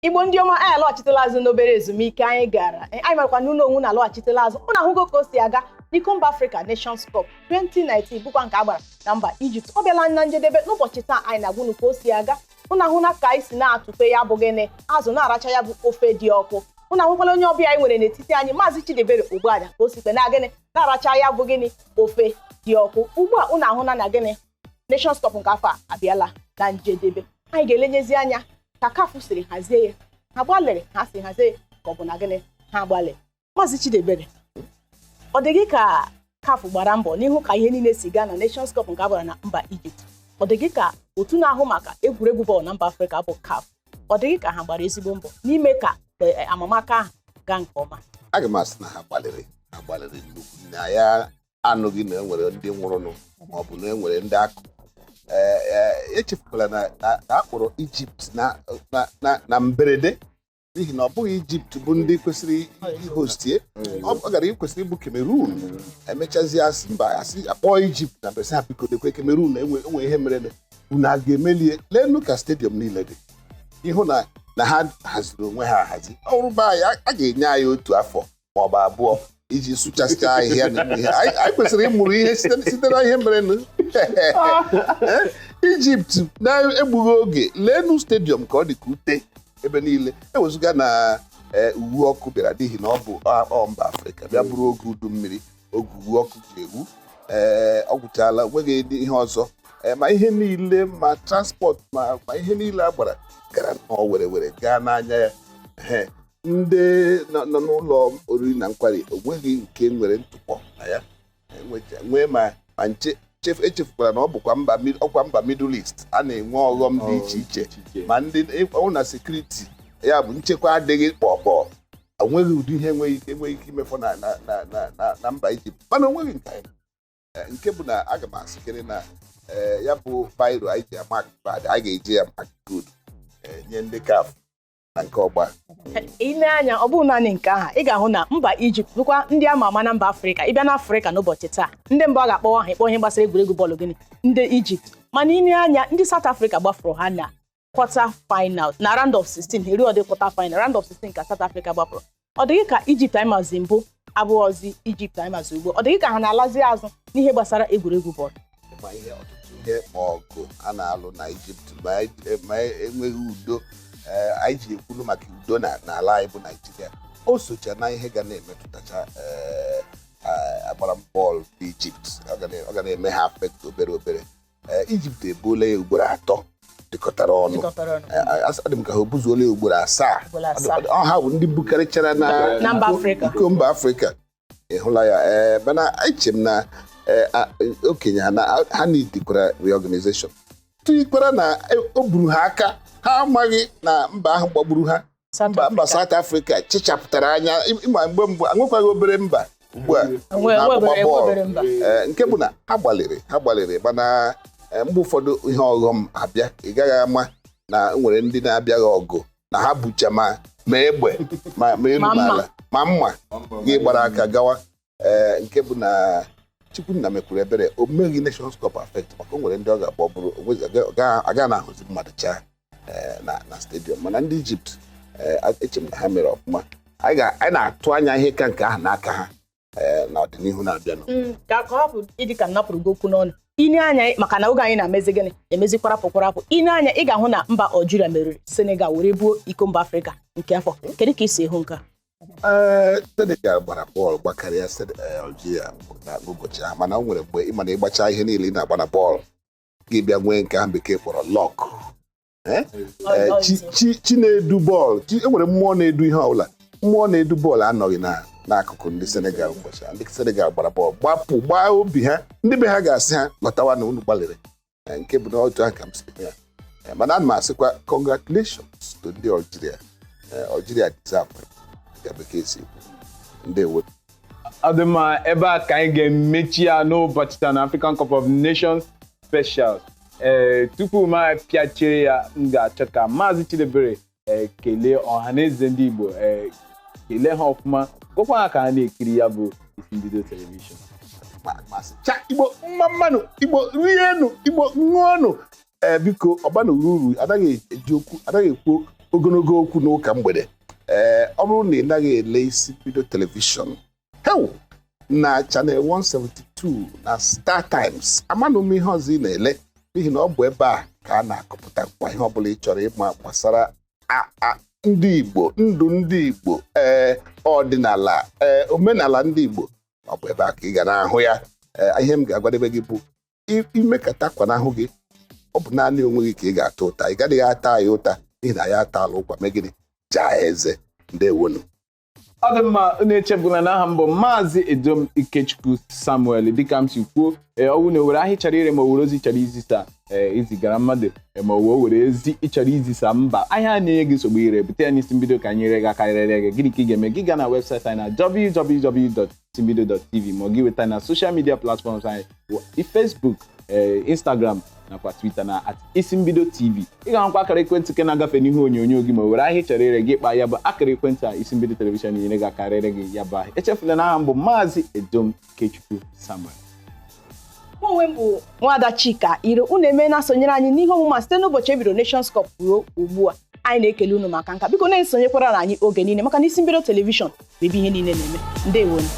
Igbo ndị ọma, anyị alọghachitela azụ n'obere ezumike anyị gara. Anyị marakwa na unu onwe na alọghachitela azụ. Ụnụ ahụgo ka o si aga n'iko mba Afrịka Nations Cup 2019, bụkwa nke a gbara na mba Ijipt. Ọ bịala na njedebe n'ụbọchị taa. Anyị na-agwa unu ka o si aga. Ụnụ ahụ na ka anyị si na-atụpe ya bụ gịnị azụ na-aracha ya bụ ofe dị ọkụ. Ụnụ ahụkwala onye ọbịa anyị nwere n'etiti anyị, Maazị Chidebere Ogbuaja, ka o sikwe na gịnị na-aracha ya bụ gịnị ofe dị ọkụ ugbu a. Ụnụ ahụ na gịnị Nations Cup nke afọ a abịala na njedebe. Anyị ga-elenyezi anya ka CAF siri hazie ya, ha gbalịrị ha si hazie ya, ka ọ bụ na gịnị ha gbalị. Maazị Chidebere, ọ dị gị ka CAF gbara mbọ n'ihu ka ihe niile si gaa na Nations Cup nke a gbara na mba Ijipt? Ọ dị gị ka otu na-ahụ maka egwuregwu bọọlụ na mba Afrịka bụ CAF, ọ dị gị ka ha gbara ezigbo mbọ n'ime ka amamaka ahụ gaa nke ọma? Aga m asị na ha gbalịrị, ha gbalịrị nnukwu. Na ya anụghị na enwere ndị nwụrụnụ maọbụ na enwere ndị akụ. Ee, echefukwala na a kpọrọ Ijipt na mberede, n'ihi na ọ bụghị Ijipt bụ ndị kwesịrị ihostie. Ọ gara kwesịrị ịbụ Cameroon. Emechazie, asị mba, asị akpọọ Ijipt na mberede. Ha biko dekwe Cameroon, enwe ihe mere unu a ga-emelie. Leenụ ka stadium niile dị, ịhụ na ha haziri onwe ha ahazi. Ọrụ be anyị, a ga-enye anyị otu afọ maọbụ 2 iji sụchasịa ahịhịa na ihe. Anyị kwesịrị ịmụrụ ihe site na ihe merenụ Ijipt na-egbughị oge. Leenụ stadium ka ọ dị ka ute ebe niile, ewezụga na uwe ọkụ bịara, n'ihi na ọ bụ mba Afrịka bịa bụrụ oge udu mmiri, oge uwe ọkụ ji ewu. Ee, ọ gwụchala, nweghị ihe ọzọ. Ee, ma ihe niile, ma transport, ma ihe niile a gbara gara nnọọ were were gaa n'anya ya. Ee, ndị nọ n'ụlọ oriri na nkwari, onweghị nke nwere ntụpọ na ya. Nwee ma nche. Echefukwara na ọ bụkwa mba ọkwa mba Middle East a na-enwe ọghọm dị iche iche, ma ndị ọwụ na security ya bụ nchekwa adịghị kpọkpọ. Onweghị ụdị ihe enweghị ike imefọ na mba Ijipt, mana onweghị nke anyị. Nke bụ na aga m asịkere na ya bụ biro anyị ji amark bad, anyị ga-eji ya mark good, nye ndị CAF na nke ọgba. Ile anya, ọ bụghị naanị nke ahụ. Ị ga-ahụ na mba Ijipt bụkwa ndị ama ama na mba Afrịka. Ịbịa n'Afrịka n'ụbọchị taa, ndị mbụ a ga-akpọwa ha ịkpọ ihe gbasara egwuregwu bọọlụ, gịnị, ndị Ijipt. Mana ile anya, ndị South Africa gbafuru ha na quarter final, na round of 16. Eri ọdị quarter final, round of 16 ka South Africa gbapụrụ. Ọ dịghị ka Ijipt anyị mazi mbụ abụghọzi Ijipt anyị mazi ugbu. Ọ dịghị ka ha na-alazi azụ n'ihe gbasara egwuregwu bọọlụ? Ma ihe ọtụtụ ihe ma ọgụ a na-alụ na Ijipt, ma enweghị udo. Ee, anyị ji ekwulu maka udo na n'ala anyị bụ Naijiria. O socha na ihe ga na-emetụtacha ee, agbara bọọlụ Ijipt. Ọ ga na-eme ha affect obere obere. Ee, Ijipt ebuola ya ugboro atọ dịkọtara ọnụ. Jikọtara ọnụ. Ee, adị m ka ha obuzuola ya ugboro asaa. Ugboro asaa. Ọ ha bụ ndị bukarịchara na Na mba Afrịka. Iko mba Afrịka. Ị hụla ya? Ee, mana eche m na ee, okenye ha na ha nidikwara reorganization, tụnyekwara na o buru ha aka. Ha amaghị na mba ahụ gbagburu ha, South mba Africa. South Africa chichapụtara anya. Ịma mgbe mbụ nwekwaghị obere mba ugbu a na-agbagba enwe bọọlụ. Obere mba. Ee, nke bụ na ha gbalịrị, ha gbalịrị, mana mgbe ụfọdụ ihe ọghọm abịa, ị gaghị ama na nwere ndị na-abịaghị ọgụ na ha bucha ma egbe, ma elu Ma ma mma. ala ma mma gị gbara aka gawa. Ee, nke bụ na Chukwunna mekwuru ebere, o meghị Nations Cup affect, maka o nwere ndị ọ ga-agba ọ bụrụ aga na-ahụzi mmadụ chaa ee, na stadium. Mana ndị Ijipt, ee, eche m na ha mere ọfụma. Anyị na-atụ anya ihe ka nke ahụ n'aka ha ee, n'ọdịnihu na-abịanụ. Ka ọ hapụ ịdị ka m napụrụ gị okwu n'ọnụ. Ine anya, maka na oge anyị na-emezi gịnị emezi kwarapụ kwarapụ. Ine anya, ị ga-ahụ na mba Algeria meriri Senegal were buo iko mba Afrịka nke afọ. Kedu ka ị si hụ nke a? Ee, Senegal gbara bọọlụ gbakarịa Algeria na n'ụbọchị ahụ, mana o nwere mgbe ịma na ịgbacha ihe niile ị na-agba na bọọlụ, gị bịa nwee nke ahụ bekee kpọrọ luck. Ee, chi na-edu bọọlụ, chi enwere mmụọ na-edu ihe ọbụla. Mmụọ na-edu bọọlụ anọghị na n'akụkụ ndị Senegal ụbọchị ahụ. Ndị Senegal gbara bọọlụ gbapụ gbaa obi ha, ndị be ha ga-asị ha lọtawa na unu gbalịrị. Ee, nke bụ na otu ahụ ka m si hụ ya. Ee, mana ana m asịkwa congratulations to ndị Algeria. Ee, Algeria deserve, ka bekee si ekwu. Ndewo. Ọ dị mma. Ebe a ka anyị ga-emechi ya n'ụbọchị taa na African Cup of Nations Specials. Ee, tupu m apịachie ya, m ga-achọ ka Maazị Chidebere ee kelee ọha na eze ndị Igbo, ee, kelee ha ọfụma, gwakwa ha ka ha na-ekiri ya bụ Isi Mbido Television. Masị cha Igbo mma mmanụ, Igbo rienụ, Igbo ṅụọnụ. Ee, biko, ọbana uru anaghị eji okwu, anaghị ekwu. Ogologo okwu n'ụka mgbede. Ee, ọ bụrụ na ị naghị ele Isi Mbido Telivishọn hew na Channel 172 na Star Times, amanụ m ihe ọzọ ị na-ele, n'ihi na ọ bụ ebe a ka a na-akọpụta kwa ihe ọbụla ị chọrọ ịma gbasara ndị Igbo, ndụ ndị Igbo, ee, ọdịnala, ee, omenala ndị Igbo. Ọ bụ ebe a ka ị ga na-ahụ ya. Ee, ihe m ga-agwadebe gị bụ imekata kwanahụ gị. Ọ bụ naanị onwe gị ka ị ga-ata ụta, ị gaghị ata ya ụta, n'ihi na ya atala ụkwa megịnị jaa eze. Ndewonu. Ọ dị mma. Unu echefula na aha m bụ Maazị Edom Ikechukwu Samuel. Dịka m si kwuo, ee, ọwụ na owere ahịa chọrọ ire, ma owere ozi chọrọ izisa, ee, izigara mmadụ, ee, ma owe were ezi ịchọrọ izisa mba ahịa a na-enye gị nsogbu ire, bute ya n'Isi Mbido ka anyị ree gị aka rere gị. Gịnị ka ị ga-eme? Gị gaa na webụsaịtị anyị na www.isimbido.tv, ma ọ gị weta na social media platforms anyị bụ Facebook, ee, Instagram nakwa Twitter na @IsimbidoTV. Ị ga-ahụkwa akara ekwentị nke na-agafe n'ihu onyonyo gị, ma o were ahịa ị chọrọ ire, gị kpaa ya bụ akara ekwentị a, Isi Mbido Telivishọn nyere gị aka rere gị ya bụ ahịa. Echefula na aha m bụ Maazị Edom Ikechukwu Samuel. Mụ onwe m bụ Nwada Chika Iro. Unu emeela sonyere anyị n'ihe omume a site n'ụbọchị ebiro Nations Cup ruo ugbu a. Anyị na-ekele unu maka nka. Biko na-esonyekwara na anyị oge niile, maka na Isi Mbido Telivishọn bụ ebe ihe niile na-eme. Ndewonu.